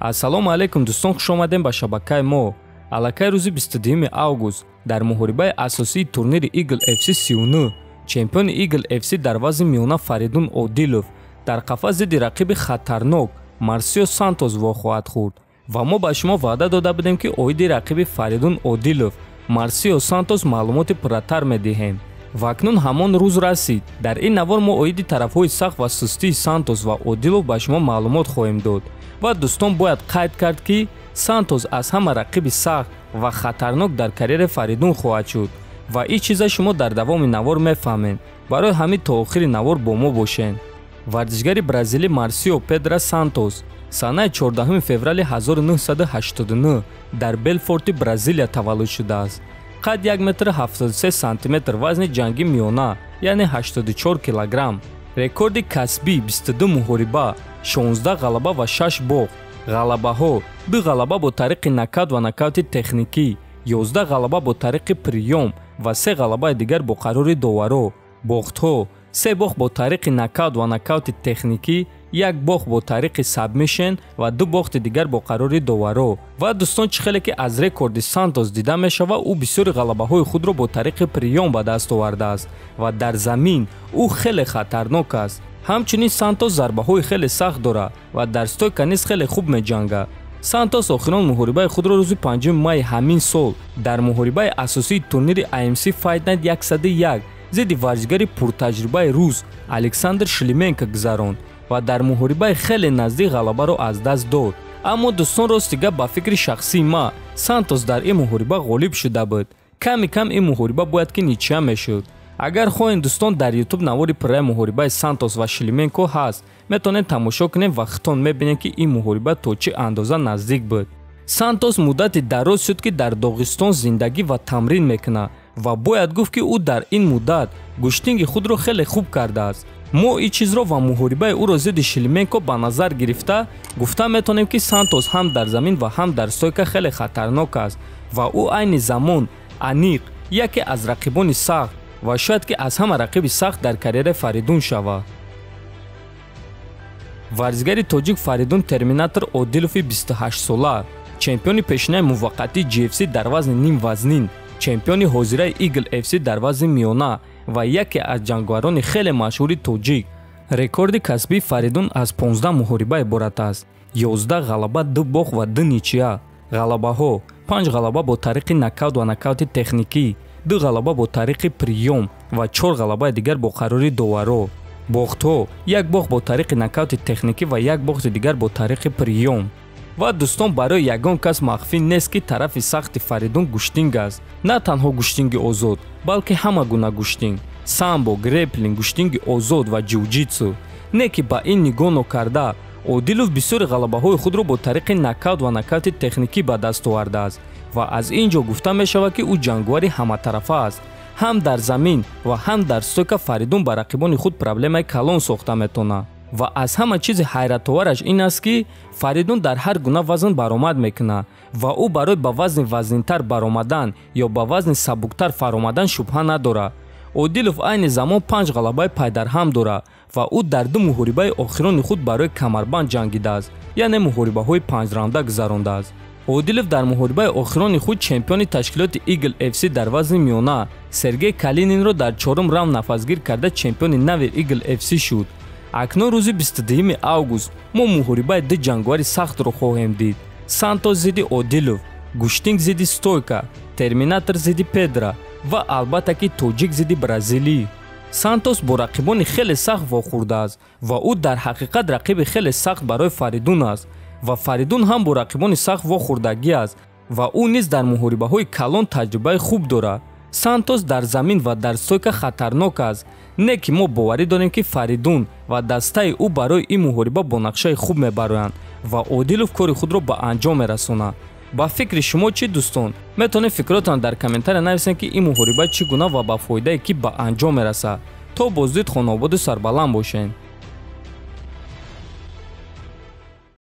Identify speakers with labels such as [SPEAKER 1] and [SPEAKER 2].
[SPEAKER 1] Ассалому алайкум дӯстон, хуш омадем ба шабакаи мо. Аллакай рӯзи 22 август дар муҳорибаи асосии турнири Eagle FC 39 чемпиони Eagle FC дар вазни миёна Фаридун Одилов дар қафас зидди рақиби хатарнок Марсио Сантос вохоҳад хӯрд. Ва мо ба шумо ваъда дода будем, ки оиди рақиби Фаридун Одилов Марсио Сантос маълумоти пурратар медиҳем. Ва акнун ҳамон рӯз расид. Дар ин навор мо оиди тарафҳои сахт ва сустии Сантос ва Одилов ба шумо маълумот хоҳем дод. Ва дӯстон, бояд қайд кард, ки Сантос аз ҳама рақиби сахт ва хатарнок дар карьераи Фаридун хоҳад шуд. Ва ин чиза шумо дар давоми навор мефаҳмед. Барои ҳамин то охири навор бо мо бошед. Варзишгари бразилӣ Марсио Педра Сантос санаи 14 феврали 1989 дар Белфорти Бразилия таваллуд шудааст. Қад 1 метр 73 сантиметр, вазни ҷангӣ миёна, яъне 84 килограмм. Рекорди касбӣ 22 муҳориба, 16 ғалаба ва 6 бохт. Ғалабаҳо: 2 ғалаба бо тариқи нокаут ва нокаути техникӣ, 11 ғалаба бо тариқи приём ва 3 ғалабаи дигар бо қарори доваро. Бохтҳо: 3 бохт бо тариқи нокаут ва нокаути техникӣ, 1 бохт бо тариқи сабмишн ва 2 бохти дигар бо қарори доваро. Ва дӯстон, чӣ хеле ки аз рекорди Сантос дида мешавад, ӯ бисёри ғалабаҳои худро бо тариқи приём ба даст овардааст ва дар замин ӯ хеле хатарнок аст. Ҳамчунин Сантос зарбаҳои хеле сахт дорад ва дар стойка низ хеле хуб меҷангад. Сантос охирон муҳорибаи худро рӯзи 5 майи ҳамин сол дар муҳорибаи асосии турнири AMC Fight Night 101 зидди варзишгари пуртаҷрибаи рус Александр Шлименко гузаронд ва дар муҳорибаи хеле наздик ғалабаро аз даст дод. Аммо дӯстон, рости гап, ба фикри шахсии ма, Сантос дар ин муҳориба ғолиб шуда буд. Ками кам ин муҳориба бояд ки ничья мешуд. Агар хоҳем, дӯстон, дар YouTube навори пурраи муҳорибаи Сантос ва Шлименко ҳаст, метавонед тамошо кунед ва худтон мебинед, ки ин муҳориба то чӣ андоза наздик буд. Сантос муддати дароз шуд, ки дар Доғистон зиндагӣ ва тамрин мекунад ва бояд гуфт, ки ӯ дар ин муддат гӯштинги худро хеле хуб кардааст. Мо ин чизро ва муҳорибаи ӯро зидди Шлименко ба назар гирифта гуфта метавонем, ки Сантос ҳам дар замин ва ҳам дар стойка хеле хатарнок аст ва ӯ айни замон аниқ яке аз рақибони сахт ва шояд ки аз ҳама рақиби сахт дар карьераи Фаридун шавад. Варзигари тоҷик Фаридун Терминатор Одилови 28-сола, чемпиони пешинаи муваққатии GFC дар вазни нимвазнин, чемпиони ҳозираи Eagle FC дар вазни миёна ва яке аз ҷанговарони хеле машҳури тоҷик. Рекорди касбии Фаридун аз 15 муҳориба иборат аст: 11 ғалаба, 2 бохт ва 2 ничья. Ғалабаҳо: 5 ғалаба бо тариқи нокаут ва нокаути техникӣ, 2 ғалаба бо тариқи приём ва 4 ғалабаи дигар бо қарори доваро. Бохтҳо: 1 бохт бо тариқи нокаути техникӣ ва 1 бохти дигар бо тариқи приём. Ва дӯстон, барои ягон кас махфӣ нест, ки тарафи сахти Фаридун гӯштинг аст. На танҳо гӯштинги озод, балки ҳама гуна гӯштинг: самбо, греплинг, гӯштинги озод ва ҷиу-ҷитсу. Не ки ба ин нигоҳ нокарда, Одилов бисёри ғалабаҳои худро бо тариқи нокаут ва нокаути техникӣ ба даст овардааст ва аз ин ҷо гуфта мешавад, ки ӯ ҷанговари ҳаматарафа аст. Ҳам дар замин ва ҳам дар стойка Фаридун ба рақибони худ проблемаи калон сохта метавонад. Ва аз ҳама чизи ҳайратовараш ин аст, ки Фаридун дар ҳар гуна вазн баромад мекунад ва ӯ барои ба вазни вазнинтар баромадан ё ба вазни сабуктар фаромадан шубҳа надорад. Одилов айни замон 5 ғалабаи пайдарҳам дорад ва ӯ дар 2 муҳорибаи охирони худ барои камарбанд ҷангидааст, яъне муҳорибаҳои панҷраунда гузарондааст. Одилов дар муҳорибаи охирони худ чемпиони ташкилоти Eagle FC дар вазни миёна Сергей Калининро дар 4-ум раунд нафасгир карда чемпиони нави Eagle FC шуд. Акнун рӯзи 22 август мо муҳорибаи ду ҷанговари сахтро хоҳем дид: Сантос зидди Одилов, гӯштинг зидди стойка, Терминатор зидди Педра ва албатта ки тоҷик зидди бразилӣ. Сантос бо рақибони хеле сахт вохӯрдааст ва ӯ дар ҳақиқат рақиби хеле сахт барои Фаридун аст ва Фаридун ҳам бо рақибони сахт вохӯрдагӣ аст ва ӯ низ дар муҳорибаҳои калон таҷрибаи хуб дорад. Сантос дар замин ва дар стойка хатарнок аст, не ки мо боварӣ дорем, ки Фаридун ва дастаи ӯ барои ин муҳориба бо нақшаи хуб мебароянд ва Одилов кори худро ба анҷом мерасонад. Ба фикри шумо чӣ, дӯстон? Метавонед фикротон дар комментария нависед, ки ин муҳориба чӣ гуна ва ба фоидае ки ба анҷом мерасад. То боздид, хонаободу сарбаланд бошед.